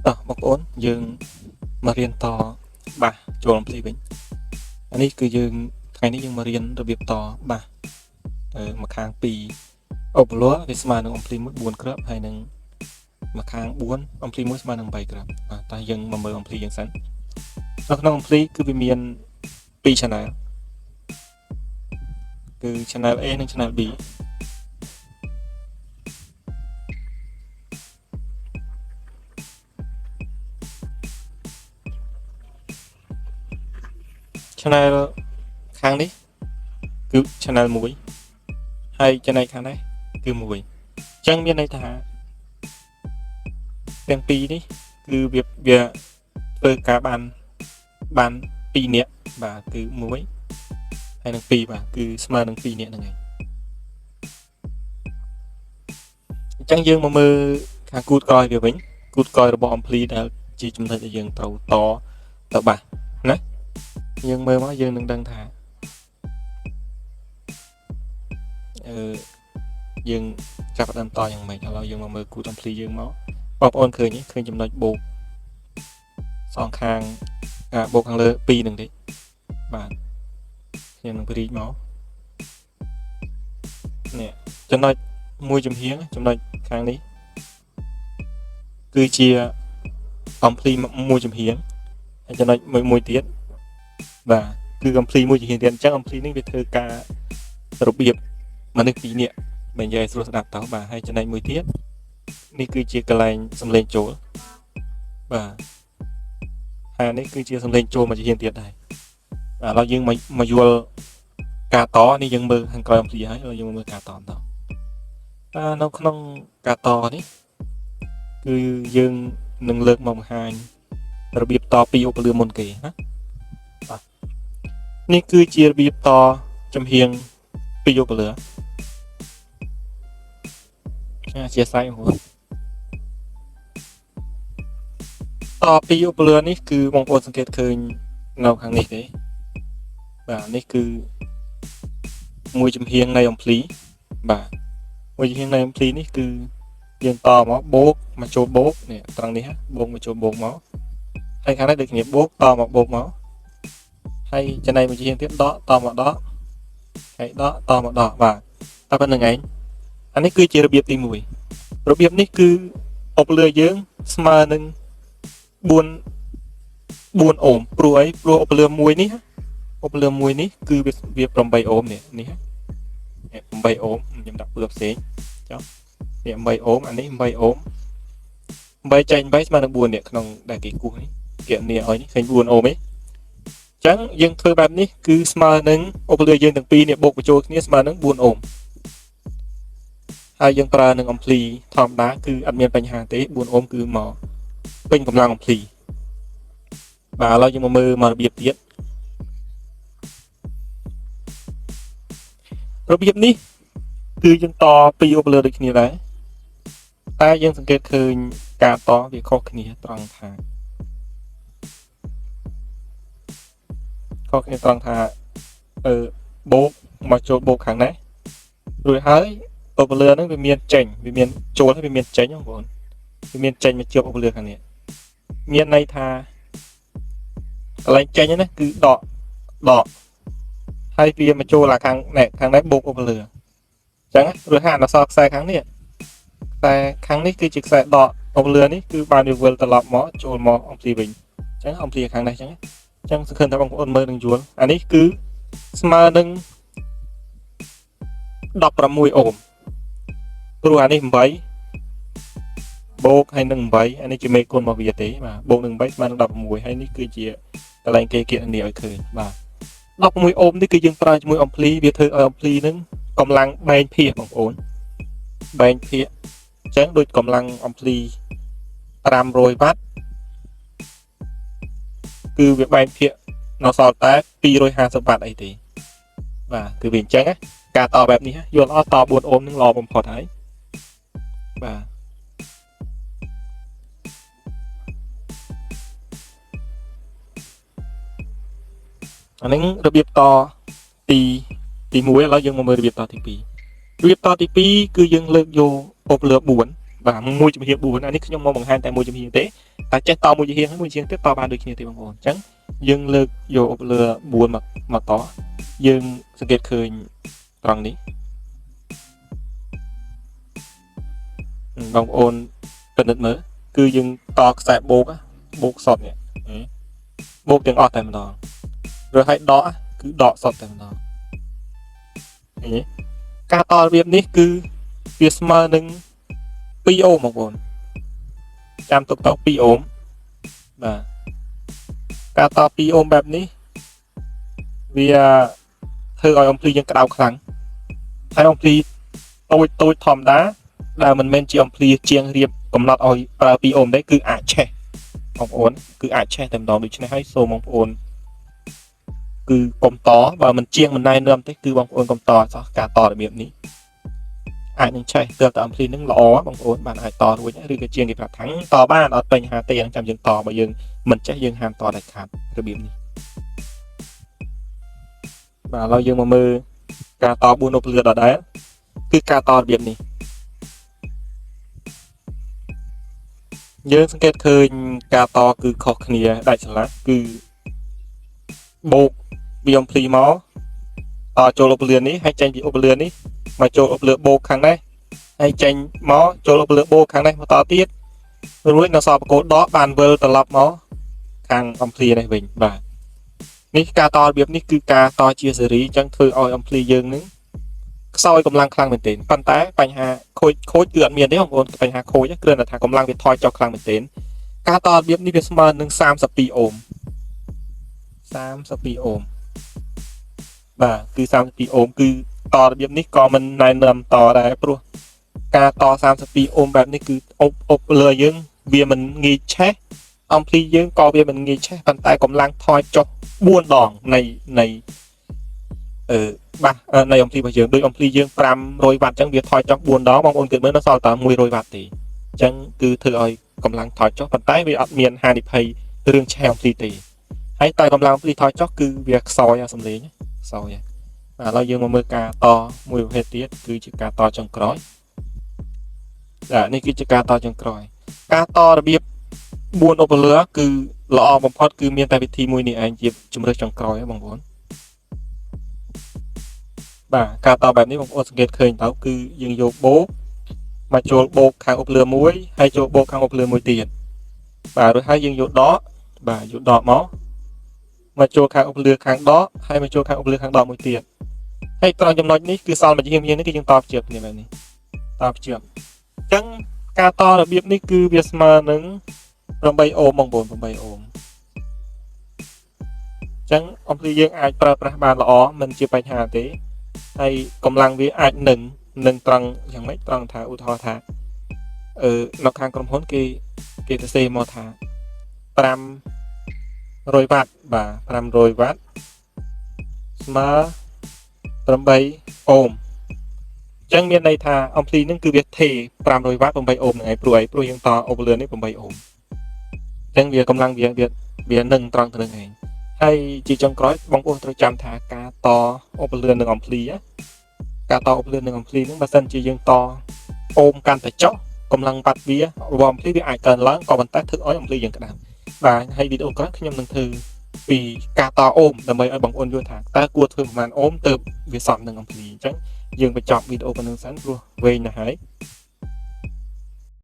តោះបងប្អូនយើងមករៀនតបាសចូលអំភ្លីវិញអានេះគឺយើងថ្ងៃនេះយើងមករៀនរបៀបតបាសមកខាង2អូបល័រវាស្មើនឹងអំភ្លីមួយ4គ្រាប់ហើយនឹងមកខាង4អំភ្លីមួយស្មើនឹង8គ្រាប់បាទតោះយើងមកមើលអំភ្លីយើងសិននៅក្នុងអំភ្លីគឺវាមាន2 channel គឺ channel A និង channel B channel ខាងនេះគឺ channel 1ហើយចំណែកខាងនេះគឺ1អញ្ចឹងមានន័យថាទាំងពីរនេះគឺវាវាធ្វើការបានបាន2នាក់បាទគឺ1ហើយនឹង2បាទគឺស្មើនឹង2នាក់ហ្នឹងឯងអញ្ចឹងយើងមកមើលខាងគូតក្រោយវាវិញគូតក្រោយរបស់អំភ្លីដែលជាចំណុចដែលយើងត្រូវតទៅបាសណាយើងមើលមកយើងនឹងដឹងថាអឺយើងចាប់ផ្ដើមតយ៉ាងម៉េចឥឡូវយើងមកមើលគូតអំភ្លីយើងមកបងប្អូនឃើញទេឃើញចំណុចបូកសងខាងបូកខាងលើ2ហ្នឹងទេបាទខ្ញុំនឹងព្រីកមកនេះចំណុចមួយចំហៀងចំណុចខាងនេះគឺជាអំភ្លីមួយចំហៀងហើយចំណុចមួយមួយទៀតបាទគឺអំភ្លីមួយចំហៀងទៀតអញ្ចឹងអំភ្លីនេះវាធ្វើការរបៀបមនុស្សពីរនាក់បើនិយាយឲ្យស្រួលស្ដាប់ទៅបាទហើយចំណុចមួយទៀតនេះគឺជាកន្លែងសំឡេងចូលបាទហើយនេះគឺជាសំឡេងចូលមួយចំហៀងទៀតដែរបាទឥឡូវយើងមកយល់ការតនេះយើងមើលខាងក្រោយអំភ្លីហើយឥឡូវយើងមកមើលការតបន្តបាទនៅក្នុងការតនេះគឺយើងនឹងលើកមកបង្ហាញរបៀបតពីឧបលឿនមុនគេណាបាទនេះគឺជារបៀបតចំហៀងពីឧបលឿនអធិស្ឋានបងប្អូនតពីឧបលឿននេះគឺបងប្អូនសង្កេតឃើញនៅខាងនេះទេបាទនេះគឺមួយចំហៀងនៃអំភ្លីបាទមួយចំហៀងនៃអំភ្លីនេះគឺយើងតមកបូកមកចូលបូកនេះត្រង់នេះបូកមកចូលបូកមកហើយខាងនេះដូចគ្នាបូកតមកបូកមកហើយចំណែកមួយចំហៀងទៀតដកតមកដកហើយដកតមកដកបាទតែប៉ុណ្្នឹងឯងអានេះគឺជារបៀបទី1របៀបនេះគឺអុបលឿយើងស្មើនឹង4អូមព្រោះអីព្រោះអុបលឿមួយនេះអុបលឿមួយនេះគឺវា8អូមនេះនេះ8អូមខ្ញុំដាក់ពឿផ្សេងចុះនេះ8អូមអានេះ8អូម8ចែក8ស្មើនឹង4នេះក្នុងដែលគេគូសនេះគណនាឲ្យនេះឃើញ4អូមទេអញ្ចឹងយើងធ្វើបែបនេះគឺស្មើនឹងអុបលឿយើងទាំងពីរនេះបូកបញ្ចូលគ្នាស្មើនឹង4អូមហើយយើងប្រើនឹងអំភ្លីធម្មតាគឺអត់មានបញ្ហាទេ4អូមគឺមកពេញកម្លាំងអំភ្លីបាទឥឡូវយើងមកមើលមករបៀបទៀតរបៀបនេះគឺយើងតពីឧបលឿនដូចគ្នាដែរតែយើងសង្កេតឃើញការតវាខុសគ្នាត្រង់ថាខុសគ្នាត្រង់ថាបូកមកចូលបូកខាងនេះរួចហើយឧបលឿនហ្នឹងវាមានចេញវាមានចូលហើយវាមានចេញបងប្អូនវាមានចេញមកជាប់ឧបលឿនខាងនេះមានន័យថាកន្លែងចេញហ្នឹងគឺដកដកហើយវាមកចូលអាខាងនេះខាងនេះបូកឧបលឿនអញ្ចឹងរួចហើយអក្សរខ្សែខាងនេះខ្សែខាងនេះគឺជាខ្សែដកឧបលឿននេះគឺបានវាវិលត្រឡប់មកចូលមកអំភ្លីវិញអញ្ចឹងអំភ្លីខាងនេះអញ្ចឹងអញ្ចឹងសង្ឃឹមថាបងប្អូនមើលនឹងយល់អានេះគឺស្មើនឹង16អូមព្រោះអានេះ8បូកហើយនឹង8អានេះជាមេគុណរបស់វាទេបាទបូកនឹង8ស្មើនឹង16ហើយនេះគឺជាកន្លែងគេគណនាឲ្យឃើញបាទ16អូមនេះគឺយើងប្រើជាមួយអំភ្លីវាធ្វើឲ្យអំភ្លីនឹងកម្លាំងបែងភាគបងប្អូនបែងភាគអញ្ចឹងដូចកម្លាំងអំភ្លី500វ៉ាត់គឺវាបែងភាគនៅសល់តែ250វ៉ាត់អីទេបាទគឺវាអញ្ចឹងណាការតបែបនេះយល់អត់ត4អូមនឹងល្អបំផុតហើយបាទអានេះរបៀបតទី1ឥឡូវយើងមកមើលរបៀបតទី2របៀបតទី2គឺយើងលើកយកអូបលឿ4 បាទមួយចំហៀង4អានេះខ្ញុំមកបង្ហាញតែមួយចំហៀងទេតែចេះតមួយចំហៀងហើយមួយចំហៀងទៀតតបានដូចគ្នាទេបងប្អូនអញ្ចឹងយើងលើកយកអុបលឿ4មកតយើងសង្កេតឃើញត្រង់នេះបងប្អូនពិនិត្យមើលគឺយើងតខ្សែបូកបូកសតនេះបូកទាំងអស់តែម្ដងឬឲ្យដកគឺដកសតតែម្ដងឃើញទេការតរបៀបនេះគឺវាស្មើនឹង2អូមបងប្អូនចាំទុកត2អូមបាទការត2អូមបែបនេះវាធ្វើឲ្យអំភ្លីយើងក្តៅខ្លាំងហើយអំភ្លីតូចតូចធម្មតាដែលមិនមែនជាអំភ្លីជាងរៀបកំណត់ឲ្យប្រើ2អូមទេគឺអាចឆេះបងប្អូនគឺអាចឆេះតែម្ដងដូច្នេះហើយសូមបងប្អូនគឺកុំតបើមិនជាងមិនណែនាំទេគឺបងប្អូនកុំតសោះការតរបៀបនេះអាចនឹងឆេះទើបតែអំភ្លីនឹងល្អបងប្អូនបានអាចតរួចឬក៏ជាងគេប្រាប់ថាតបានអត់បញ្ហាទេចាំយើងតបើយើងមិនចេះយើងហាមតដាច់ខាតរបៀបនេះបាទឥឡូវយើងមកមើលការត4ឧបលឿដដែលគឺការតរបៀបនេះយើងសង្កេតឃើញការតគឺខុសគ្នាដាច់ស្រឡះគឺបូកពីអំភ្លីមកតចូលឧបលឿននេះហើយចេញពីឧបលឿននេះមកចូលឧបលឿបូកខាងនេះហើយចេញមកចូលឧបលឿបូកខាងនេះមកតទៀតរួចនៅសល់បកគោដកបានវិលត្រឡប់មកខាងអំភ្លីនេះវិញបាទនេះការតរបៀបនេះគឺការតជាសេរីអញ្ចឹងធ្វើឲ្យអំភ្លីយើងនឹងខ្សោយកម្លាំងខ្លាំងមែនទែនប៉ុន្តែបញ្ហាខូចគឺអត់មានទេបងប្អូនបញ្ហាខូចគ្រាន់តែថាកម្លាំងវាថយចុះខ្លាំងមែនទែនការតរបៀបនេះវាស្មើនឹង32អូម32អូមបាទគឺ32អូមគឺតរបៀបនេះក៏មិនណែនាំតដែរព្រោះការត32អូមបែបនេះគឺអុបលើយើងវាមិនងាយឆេះអំភ្លីយើងក៏វាមិនងាយឆេះប៉ុន្តែកម្លាំងថយចុះ4ដងនៃនៃបាទនៃអំភ្លីរបស់យើងដូចអំភ្លីយើង500វ៉ាត់អញ្ចឹងវាថយចុះ4ដងបងប្អូនគិតមើលនៅសល់តែ100វ៉ាត់ទេអញ្ចឹងគឺធ្វើឲ្យកម្លាំងថយចុះប៉ុន្តែវាអត់មានហានិភ័យរឿងឆេះអំភ្លីទេហើយតែកម្លាំងអំភ្លីថយចុះគឺវាខ្សោយសំឡេងខ្សោយបាទឥឡូវយើងមកមើលការតមួយប្រភេទទៀតគឺជាការតចុងក្រោយបាទនេះគឺជាការតចុងក្រោយការតរបៀប4ឧបលឿគឺល្អបំផុតគឺមានតែវិធីមួយនេះឯងជាជំរើសចុងក្រោយបងប្អូនបាទការតបែបនេះបងប្អូនសង្កេតឃើញទៅគឺយើងយកបូកមកចូលបូកខាងឧបលឿមួយហើយចូលបូកខាងឧបលឿមួយទៀតបាទរួចហើយយើងយកដកបាទយកដកមកចូលខាងឧបលឿខាងដកហើយមកចូលខាងឧបលឿខាងដកមួយទៀតហើយត្រង់ចំណុចនេះគឺសល់មួយជាងនេះគឺយើងតភ្ជាប់គ្នាបែបនេះតភ្ជាប់អញ្ចឹងការតរបៀបនេះគឺវាស្មើនឹង8អូមបងប្អូន8អូមអញ្ចឹងអំភ្លីយើងអាចប្រើប្រាស់បានល្អមិនជាបញ្ហាទេហើយកម្លាំងវាអាចនឹងត្រង់យ៉ាងម៉េចត្រង់ថាឧទាហរណ៍ថានៅខាងក្រុមហ៊ុនគេទៅសេមកថា500វ៉ាត់បាទ500វ៉ាត់ស្មើ8អូមអញ្ចឹងមានន័យថាអំភ្លីនឹងគឺវាថេ500វ៉ាត់8អូមហ្នឹងឯងព្រោះអីព្រោះយើងតអូបលឿននេះ8អូមអញ្ចឹងវាកម្លាំងវានឹងត្រង់ទៅនឹងឯងហើយជាចុងក្រោយបងប្អូនត្រូវចាំថាការតអូបលឿននិងអំភ្លីការតអូបលឿននិងអំភ្លីហ្នឹងបើសិនជាយើងតអូមកាន់តែចុះកម្លាំងវ៉ាត់វារបស់អំភ្លីវាអាចកើនឡើងក៏ប៉ុន្តែធ្វើឲ្យអំភ្លីយើងក្តៅបាទហើយវីដេអូក្រោយខ្ញុំនឹងធ្វើពីការតអូមដើម្បីឲ្យបងប្អូនយល់ថាតើគួរធ្វើប្រមាណអូមទើបវាសមនឹងអំភ្លីអញ្ចឹងយើងបញ្ចប់វីដេអូប៉ុណ្្នឹងសិនព្រោះវែងណាស់ហើយ